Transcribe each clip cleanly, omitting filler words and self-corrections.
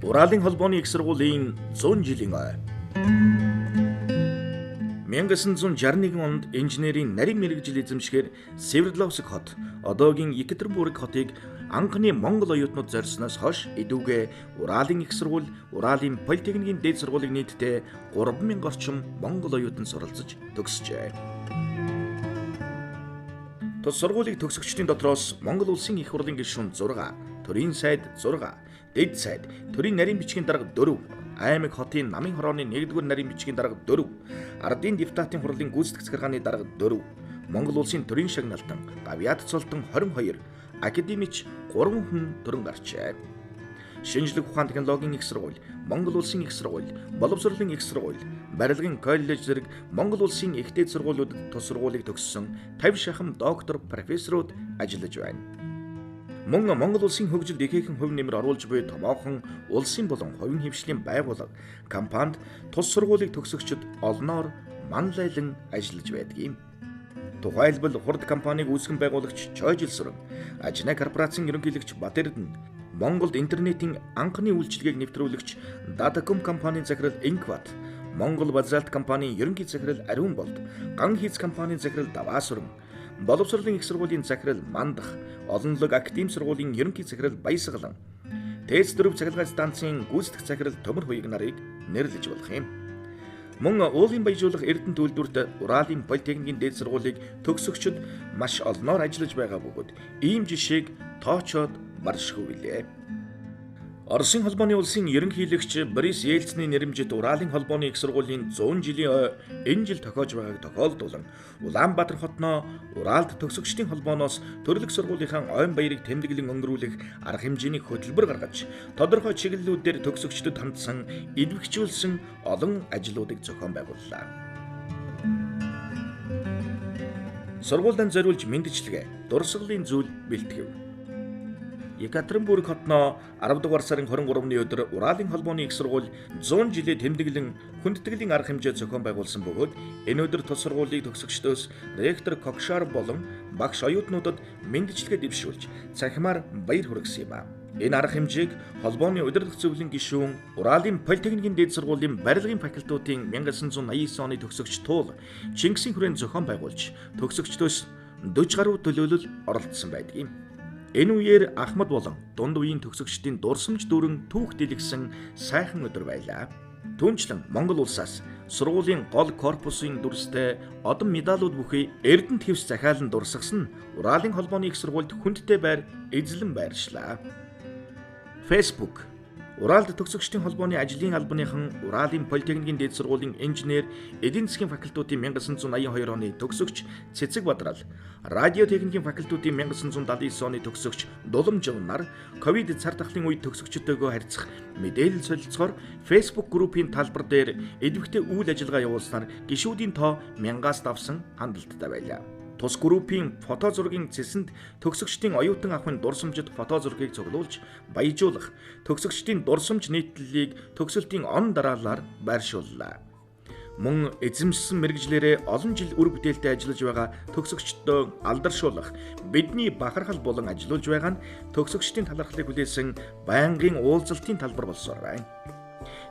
Уралын холбооны их сургуулийн 100 жилийн ой. 1961 онд инженерийн нарийн мэргэжил эзэмшихээр Свердловск хот, одоогийн Екатеринбург хотыг анхны монгол оюутнууд зорьсноос хойш эдүүгээ Уралын их сургууль, Уралын политехникийн дээд сургуулийг нийтдээ 3000 орчим монгол оюутан суралцаж төгсжээ. Тус сургуулийг төгсөгчдийн дотроос Монгол улсын их хурлын гишүүн 6, төрийн сайд 6, дэд сайд, төрийн нарийн бичгийн дарга 4, аймаг хотын намын хорооны 1-р нарийн бичгийн дарга 4, ардын депутатын хурлын гүйцэтгэх захиргааны дарга 4, Монгол улсын төрийн шагналтан Гавьяат цолтон 22, академич 3 хүн төрөн гарчээ. Шинжлэх ухаан технологийн их сургууль, Монгол улсын их сургууль, боловсролын их сургууль, барилгын коллеж зэрэг Монгол улсын их дээд сургуулиудад тус сургуулийг төгссөн 50 шахам доктор, профессорууд ажиллаж байна. Мөн Монгол улсын хөгжилд ихээхэн хувь нэмэр оруулж буй томоохон улсын болон хувийн хэвшлийн байгууллага, компанид тус сургуулийг төгсөгчид олноор манлайлан ажиллаж байдаг юм. Тухайлбал хурд компаниг үүсгэн байгуулагч Чойжилсүрэн, Ажнаа корпорацийн ерөнхийлөгч Бат Эрдэнэ, Монголд интернетийн анхны үйлчилгээг нэвтрүүлэгч Datacom компанийн захирал Инкват, Монгол Базальт компанийн ерөнхий захирал Ариун Болд, Ган хийц компанийн захирал Даваасүрэн, Боловсролын их сургуулийн захирал Мандах, Олонлог академи сургуулийн ерөнхий захирал Баясгалан, ТЭЦ 4 цахилгаан станцын гүйцэтгэх захирал Төмөр Хуйг нарыг нэрлэж болох юм. Мөн уулын баяжуулах Эрдэнэ төлбөрт Уралын политехникийн дээд сургуулийг төгсөгчид маш олноор ажиллаж байгаа бөгөөд ийм жишээг тоочоод баршгүй билээ. Оросын холбооны улсын ерөнхийлөгч Борис Ельциний нэрэмжит Уралын холбооны их сургуулийн 100 жилийн ой энэ жил тохиож байгааг тохиолдуулан Улаанбаатар хотноо Уралд төгсөгчдийн холбооноос төрлөх сургуулийнхаа ойн баярыг тэмдэглэн өнгөрүүлэх арга хэмжээний хөтөлбөр гаргаж тодорхой чиглэлүүдээр төгсөгчдөд хандсан идэвхжүүлсэн олон ажлуудыг зохион байгууллаа. Сургуулиан зориулж мэндчилгээ, дурсгалын зүйл бэлтгэв. Екатеринбург хотноо 10 дугаар сарын 23-ны өдөр Уралын холбооны их сургууль 100 жилээ тэмдэглэн хүндэтгэлийн арга хэмжээ зохион байгуулсан бөгөөд энэ өдөр тус сургуулийг төгсөгчдөөс ректор Кокшар болон багш оюутнуудад мэндчилгээ дэвшүүлж цахимаар баяр хүргэсэн юм а. Энэ арга хэмжээг холбооны удирдах зөвлөлийн гишүүн Уралын политехникийн дээд сургуулийн барилгын факультетийн 1989 оны төгсөгч Туул Чингисийн хүрээнд зохион байгуулж төгсөгчдөөс 40 гаруй төлөөлөл оролцсон байдаг юм. Энэ үеэр Ахмад болон дунд үеийн төгсөгчдийн дурсамж дүүрэн түүх дэлгэсэн сайхан өдөр байлаа. Түүнчлэн Монгол улсаас сургуулийн гол корпусын дүрстэй одон медалууд бүхий Эрдэнэт хэвс захиалан дурсгасан нь Уралын холбооны их сургуульд хүндтэй байр эзлэн байршлаа. Facebook Уралд төгсөгчдийн холбооны ажлын албаныхан Уралын политехникийн дээд сургуулийн инженер, эдийн засгийн факультетийн 1982 оны төгсөгч Цэцэг Бадрал, радио техникийн факультетийн 1979 оны төгсөгч Дуламжив нар ковид цар тахлын үед төгсөгчдтэйгөө харьцах мэдээлэл солилцохоор Facebook группийн талбар дээр идэвхтэй үйл ажиллагаа явуулснаар гишүүдийн тоо 1000-аас давсан хандалттай байлаа. Тус группийн фото зургийн цэсэнд төгсөгчдийн оюутан ахуйн дурсамжид фото зургийг цуглуулж баяжуулах, төгсөгчдийн дурсамж нийтлэлийг төгсөлтийн он дараалалаар байршууллаа. Мөн эзэмшсэн мэргэжлээрээ олон жил үр бүтээлтэй ажиллаж байгаа төгсөгчдөө алдаршуулах, бидний бахархал болон ажиллуулж байгаа нь төгсөгчдийн талархлыг хүлээсэн байнгын уулзалтын талбар болсоор байна.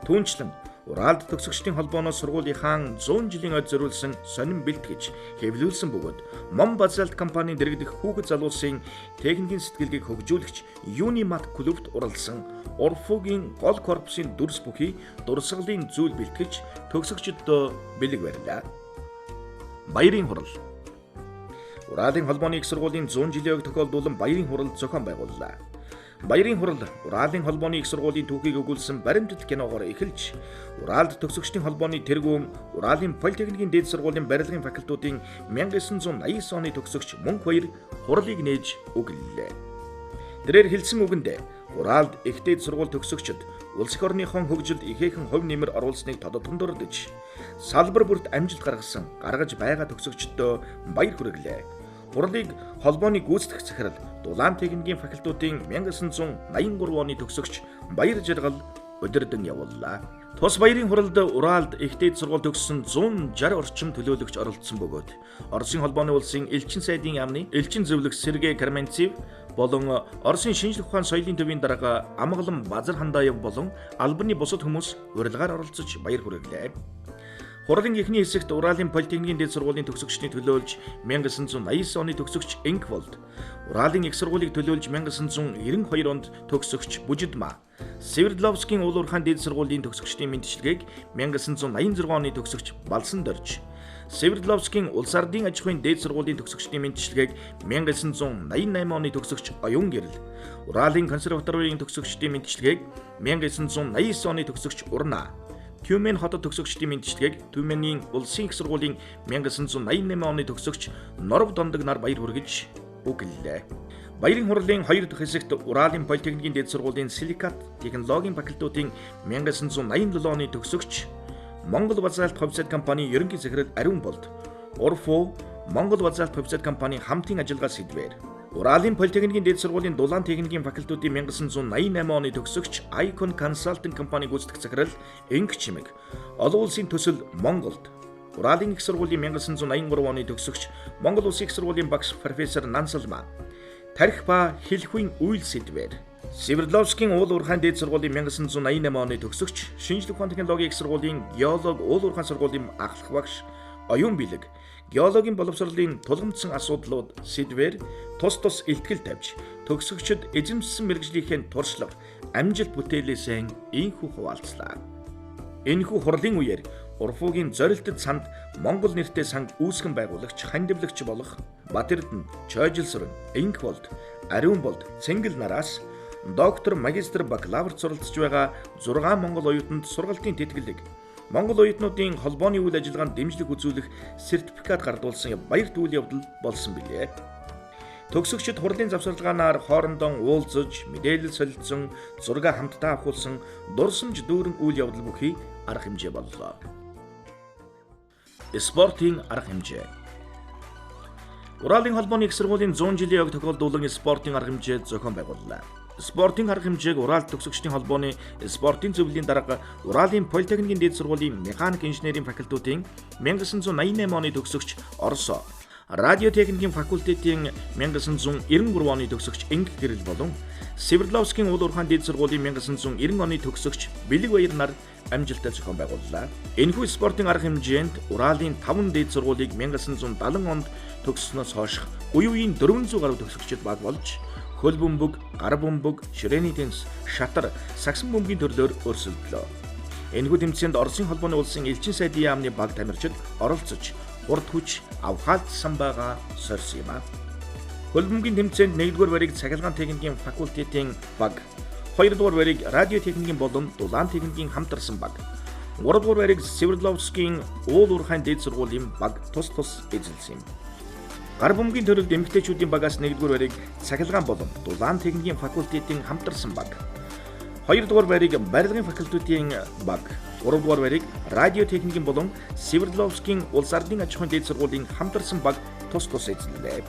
Түүнчлэн Уралд төгсөгчдийн холбооноос сургуулийнхаа 100 жилийн ойд зориулсан сонин бэлтгэж хэвлүүлсэн бөгөөд Мон Базальт компанийн дэргэдэх хүүхэд залуусын техникийн сэтгэлгээг хөгжүүлэгч Юнимат клубт уралсан Орфугийн гол корпусын дүрс бүхий дурсгалын зүйл бэлтгэж төгсөгчдөд бэлэг барьлаа. Баярын хурал. Уралын холбооны их сургуулийн 100 жилийн ойг тохиолдуулан баярын хурал зохион байгууллаа. Баярын хурал Уралын холбооны их сургуулийн түүхийг өгүүлсэн баримтат киногоор эхэлж Уралд төгсөгчдийн холбооны тэргүүн Уралын политехникийн дээд сургуулийн барилгын факультетийн 1989 оны төгсөгч Мөнх Баяр хурлыг нээж өглөлээ. Тэрээр хэлсэн үгэндээ Уралд их дээд сургууль төгсөгчд улс эх орныхон хөгжилд ихээхэн хувь нэмэр оруулсныг тодотгон дурдж салбар бүрт амжилт гаргасан гаргаж байгаа төгсөгчдөө баяр хүргэлээ. Хурлыг холбооны гүйцэтгэх захирал Дулаан техникийн факультетийн 1983 оны төгсөгч Баяр Жаргал удирдан явууллаа. Тус баярын хуралд Уралд их дээд сургууль төгссөн 160 орчим төлөөлөгч оролцсон бөгөөд Оросын холбооны улсын элчин сайдын яамны элчин зөвлөх Сергей Карменцев, болон Оросын шинжлэх ухаан соёлын төвийн дарга Амгалан Базар Хандаев болон албаны бусад хүмүүс урилгаар оролцож баяр хүргэлээ. Хурлын эхний хэсэгт Уралын политехникийн дээд сургуулийн төгсөгчдийн төлөөлж 1989 оны төгсөгч Энкволд, Уралын их сургуулийг төлөөлж 1992 онд төгсөгч Бүжидма, Свердловскийн уул уурхайн дээд сургуулийн төгсөгчдийн мэндчилгээг 1986 оны төгсөгч Балсан Дорж, Свердловскийн улс ардын аж ахуйн дээд сургуулийн төгсөгчдийн мэндчилгээг 1988 оны төгсөгч Оюун Гэрэл, Уралын консерваторийн төгсөгчдийн мэндчилгээг 1989 оны төгсөгч Урна, Тюмен хотод төгсөгчдийн мэндчилгээг Түменийн улсын их сургуулийн 1988 оны төгсөгч Норов Дондог нар баяр хүргэж үгэллээ. Баярын хурлын хоёр дахь хэсэгт Уралын политехникийн дээд сургуулийн силикат технологийн факультетийн 1987 оны төгсөгч Монгол Базальт хувьцаат компани ерөнхий захирал Ариун Болд, УРФУ Монгол Базальт хувьцаат компани хамтын ажиллагаа сэдвээр Уралын политехникийн дээд сургуулийн дулаан техникийн факультетийн 1988 оны төгсөгч Icon Consulting компани гүйцэтгэх захирал Инг Чимэг, олон улсын төсөл Монголд Уралын их сургуулийн 1983 оны төгсөгч Монгол Улсын их сургуулийн багш профессор Нансалма, тарих ба хэлхүйн үйл сэдвээр Свердловскийн уул уурхайн дээд сургуулийн 1988 оны төгсөгч шинжлэх ухааны технологийн их сургуулийн геолог уул уурхайн сургуулийн ахлах багш Оюун Билэг геологийн боловсролын тулгамдсан асуудлууд сэдвээр тус тус илтгэл тавьж төгсөгчид эзэмшсэн мэргэжлийнхээ туршлага, амжилт бүтээлээсээ ийнхүү хуваалцлаа. Энэхүү хурлын үеэр УРФУ-гийн зорилтод санд Монгол нэртэй санг үүсгэн байгуулагч, хандивлагч болох Бат-Эрдэнэ, Чойжилсүрэн, Энкволд, Ариун Болд, Цэнгэл нараас доктор, магистр, бакалавр суралцж байгаа 6 монгол оюутанд сургалтын тэтгэлэг, Монгол оюутнуудын холбооны үйл ажиллагаанд дэмжлэг үзүүлэх сертификат гардуулсан баярт үйл явдал болсон билээ. Төгсөгчид хурлын завсарлагаанаар хоорондоо уулзаж, мэдээлэл солилцсон, зураг хамтдаа авахулсан дурсамж дүүрэн үйл явдал бүхий арга хэмжээ боллоо. Спортын арга хэмжээ. Уралын холбооны их сургуулийн 100 жилийн ог тохиолдуулан спортын арга хэмжээ зохион байгууллаа. Спортын арга хэмжээг Урал төгсөгчдийн холбооны спортын зөвлөлийн дарга Уралын политехникийн дээд сургуулийн механик инженерийн факультетийн 1988 оны төгсөгч Оросо, радиотехникийн факультетийн 1993 оны төгсөгч Инг Гэрэл болон Свердловскийн уул уурхайн дээд сургуулийн 1990 оны төгсөгч Бэлэг Баяр нар амжилттай зохион байгууллаа. Энэхүү спортын арга хэмжээнд Уралын 5 дээд сургуулийг 1970 онд төгссөнөөс хойш үе үеийн 400 гаруй төгсөгчид баг болж хөл бөмбөг, гар бөмбөг, ширээний теннис, шатар, сагсан бөмбөгийн төрлөөр өрсөлдлөө. Энэхүү тэмцээнд Оросын холбооны улсын элчин сайдын яамны баг тамирчид оролцож хурд хүч авхаалдсан байгаа сорьсон юм а. Хөл бөмбөгийн тэмцээнд 1-р байрыг цахилгаан техникийн факультетийн баг, 2-р байрыг радио техникийн болон дулаан техникийн хамтарсан баг, 3-р байрыг Свердловскийн уул уурхайн дээд сургуулийн баг тус тус эзэлсэн юм. Гар бөмбөгийн төрөлд эмэгтэйчүүдийн багаас 1-р байрыг цахилгаан болон дулаан техникийн факультетийн хамтарсан баг, 2-р байрыг барилгын факультетийн баг, 3-р байрыг радио техникийн болон Свердловскийн улс ардын аж ахуйн дээд сургуулийн хамтарсан баг тус тус эзэллээ.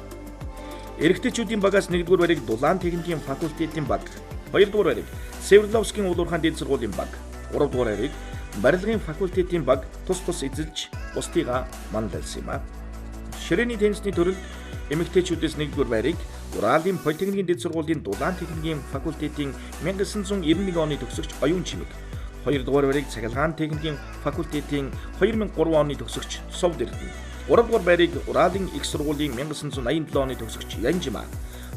Эрэгтэйчүүдийн багаас 1-р байрыг дулаан техникийн факультетийн баг, 2-р байрыг Свердловскийн уул уурхайн дээд сургуулийн баг, 3-р байрыг барилгын факультетийн баг тус тус эзэлж бусдыгаа мандалсан юм а. Ширээний теннисний төрөлд эмэгтэйчүүдээс 1-р байрыг Уралын политехникийн дээд сургуулийн дулаан техникийн факультетийн 1991 оны төгсөгч Оюун Чимэг, 2-р байрыг цахилгаан техникийн факультетийн 2003 оны төгсөгч Сувд Эрдэнэ, 3-р байрыг Уралын их сургуулийн 1987 оны төгсөгч Янжима,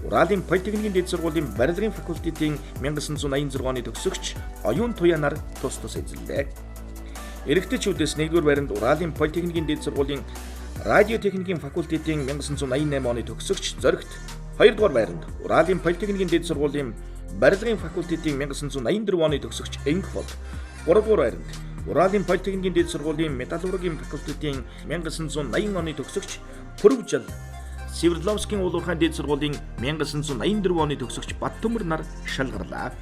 Уралын политехникийн дээд сургуулийн барилгын факультетийн 1986 оны төгсөгч Оюун Туяа нар тус тус эзэллээ. Эрэгтэйчүүдээс 1-р байранд Уралын политехникийн дээд сургуулийн радио техникийн факультетийн 1988 оны төгсөгч Зоригт, 2-р байранд Уралын политехникийн дээд сургуулийн барилгын факультетийн 1984 оны төгсөгч Энкволд, 3-р байранд Уралын политехникийн дээд сургуулийн металлургийн факультетийн 1980 оны төгсөгч Пүрвжал, Свердловскийн уул уурхайн дээд сургуулийн 1984 оны төгсөгч Баттөмөр нар шалгарлаа.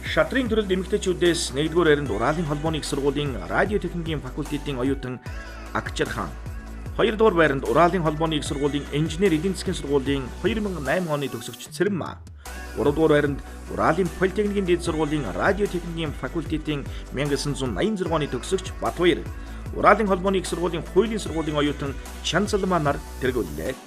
Шатрын төрөлд эмэгтэйчүүдээс 1-р байранд Уралын холбооны их сургуулийн радио техникийн факультетийн оюутан Акчархан, 2-р байранд Уралын холбооны их сургуулийн инженер эдийн засгийн сургуулийн 2008 оны төгсөгч Цэрэмма, 3-р байранд Уралын политехникийн дээд сургуулийн радио техникийн факультетийн 1986 оны төгсөгч Батбаяр, Уралын холбооны их сургуулийн хуулийн сургуулийн оюутан Чанцалма нар тэргүүллээ.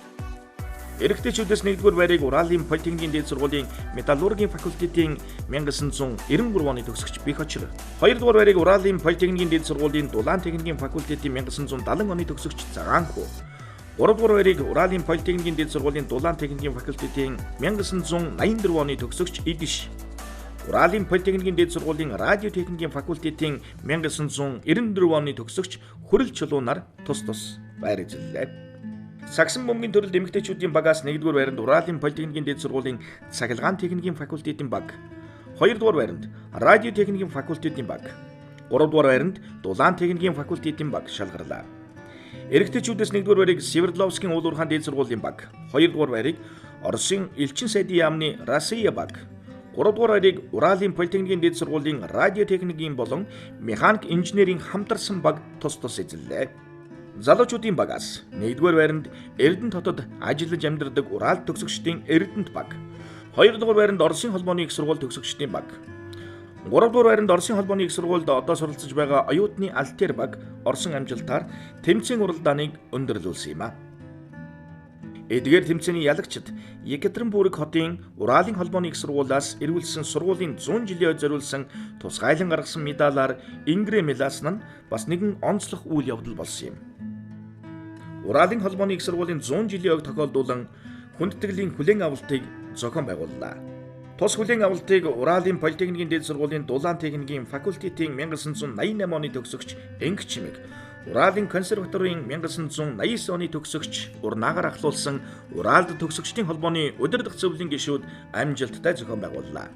Эрэгтэйчүүдээс 1-р байрыг Уралын политехникийн дээд сургуулийн металлургийн факультетийн 1993 оны төгсөгч Бихочр, 2-р байрыг Уралын политехникийн дээд сургуулийн дулаан техникийн факультетийн 1970 оны төгсөгч Цагаанхүү, 3-р байрыг Уралын политехникийн дээд сургуулийн дулаан техникийн факультетийн 1984 оны төгсөгч Идиш, Уралын политехникийн дээд сургуулийн радио техникийн факультетийн 1994 оны төгсөгч Хүрэл Чулуунаар тус тус байр эзэллээ. Сагсан бөмбөгийн төрөлд эмэгтэйчүүдийн багаас 1-р байранд Уралын политехникийн дээд сургуулийн цахилгаан техникийн факультетийн баг, 2-р байранд радио техникийн факультетийн баг, 3-р байранд дулаан техникийн факультетийн баг шалгарлаа. Эрэгтэйчүүдээс 1-р байрыг Свердловскийн уул уурхайн дээд сургуулийн баг, 2-р байрыг Оросын элчин сайдын яамны Россия баг, 3-р байрыг Уралын политехникийн дээд сургуулийн радио техникийн болон механик инженерийн хамтарсан баг тус тус эзэллээ. Залуучуудын багаас 1-р байранд Эрдэнэт хотод ажиллаж амьдардаг Урал төгсөгчдийн Эрдэнэт баг, 2-р байранд Оросын холбооны их сургууль төгсөгчдийн баг, 3-р байранд Оросын холбооны их сургуульд одоо суралцж байгаа оюутны Алтер баг орсон амжилтаар тэмцээн уралдааныг өндөрлүүлсэн юм а. Эдгээр тэмцээний ялагчид Екатеринбург хотын Уралын холбооны их сургуулиас эргүүлсэн сургуулийн 100 жилийн ой зориулсан тусгайлан гаргасан медалаар Ингрэ мелаасан нь бас нэгэн онцлог үйл явдал болсон юм. Уралын холбооны их сургуулийн 100 жилийн ойг тохиолдуулан хүндэтгэлийн хүлээн авалтыг зохион байгууллаа. Тус хүлээн авалтыг Уралын политехникийн дээд сургуулийн дулаан техникийн факультетийн 1988 оны төгсөгч Энг Чимэг, Уралын консерваторийн 1989 оны төгсөгч Урнаагаар ахлуулсан Уралд төгсөгчдийн холбооны удирдах зөвлөлийн гишүүд амжилттай зохион байгууллаа.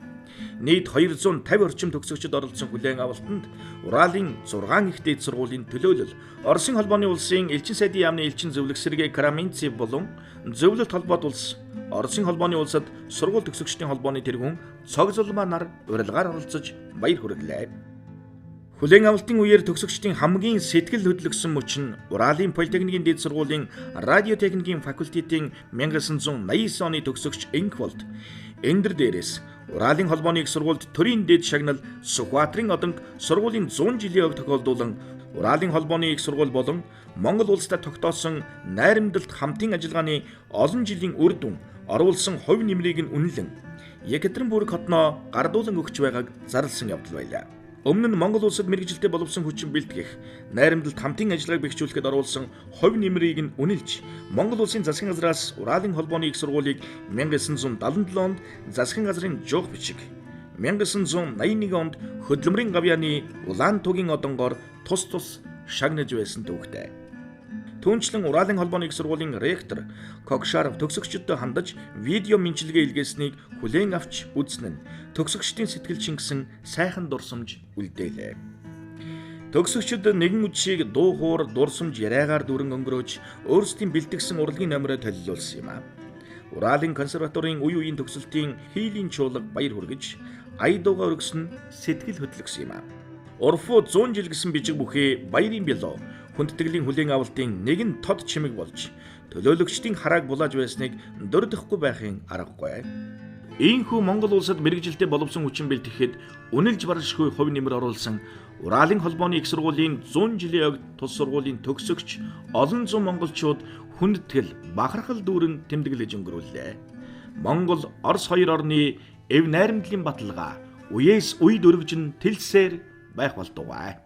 Нийт 250 орчим төгсөгчд оролцсон хүлээн авалтанд Уралын 6 их дээд сургуулийн төлөөлөл, Оросын холбооны улсын элчин сайдын яамны элчин зөвлөх Сергей Караминцев болон зөвлөлт холбоот улс, Оросын холбооны улсад сургууль төгсөгчдийн холбооны тэргүүн Цогцолмаа нар урилгаар оролцож баяр хүргэлээ. Хүлээн авалтын үеэр төгсөгчдийн хамгийн сэтгэл хөдлөсөн мөч нь Уралын политехникийн дээд сургуулийн радио техникийн факультетийн 1989 оны төгсөгч Энкволд Эндэр дээрээс Уралын холбооны их сургуульд төрийн дээд шагнал Сүхбаатарын одонг сургуулийн 100 жилийн ойг тохиолдуулан Уралын холбооны их сургууль болон Монгол улстай тогтоосон найрамдалт хамтын ажиллагааны олон жилийн үр дүн оруулсан хувь нэмрийг нь үнэлэн Екатеринбург хотноо гардуулан өгч байгааг зарласан явдал байлаа. Өмнө нь Монгол улсад мэргэжилтэй боловсон хүчин бэлтгэх, найрамдалт хамтын ажиллагааг бэхжүүлэхэд оруулсан хувь нэмрийг нь үнэлж, Монгол улсын засгийн газраас Уралын холбооны их сургуулийг 1977 онд засгийн газрын жуух бичиг, 1981 онд хөдөлмөрийн гавьяаны улаан тугийн одонгоор тус тус шагнаж байсан түүхтэй. Түүнчлэн Уралын холбооны их сургуулийн ректор Кокшаров төгсөгчдөд хандаж видео мэдчилгээ илгээснийг хүлээн авч үзсэн нь төгсөгчдийн сэтгэл шингэсэн сайхан дурсамж үлдээлээ. Төгсөгчд нэгэн үдшийг дуу хуур дурсамж яриагаар дүүрэн өнгөрөөж өөрсдийн бэлтгэсэн урлагийн номероо толилуулсан юм а. Уралын консерваторийн үе үеийн төгсөлтийн хийлийн чуулга баяр хүргэж ая дуугаа өргөсөн сэтгэл хөдлөсөн юм а. Орфо 100 жил гэсэн бичиг бүхий баярын бялуу хүндэтгэлийн хүлээн авалтын нэгэн тод чимэг болж төлөөлөгчдийн харааг булааж байсныг дурдахгүй байхын аргагүй. Ийхүү Монгол улсад мэргэжилтэй боловсон хүчин бэлтгэхэд үнэлж баршгүй хувь нэмэр оруулсан Уралын холбооны их сургуулийн 100 жилийн ойг тус сургуулийн төгсөгч олон зуун монголчууд хүндэтгэл бахархал дүүрэн тэмдэглэж өнгөрүүллээ. Монгол Орос хоёр орны эв найрамдлын баталгаа үеэс үед өргөжин тэлсээр байх болтугай.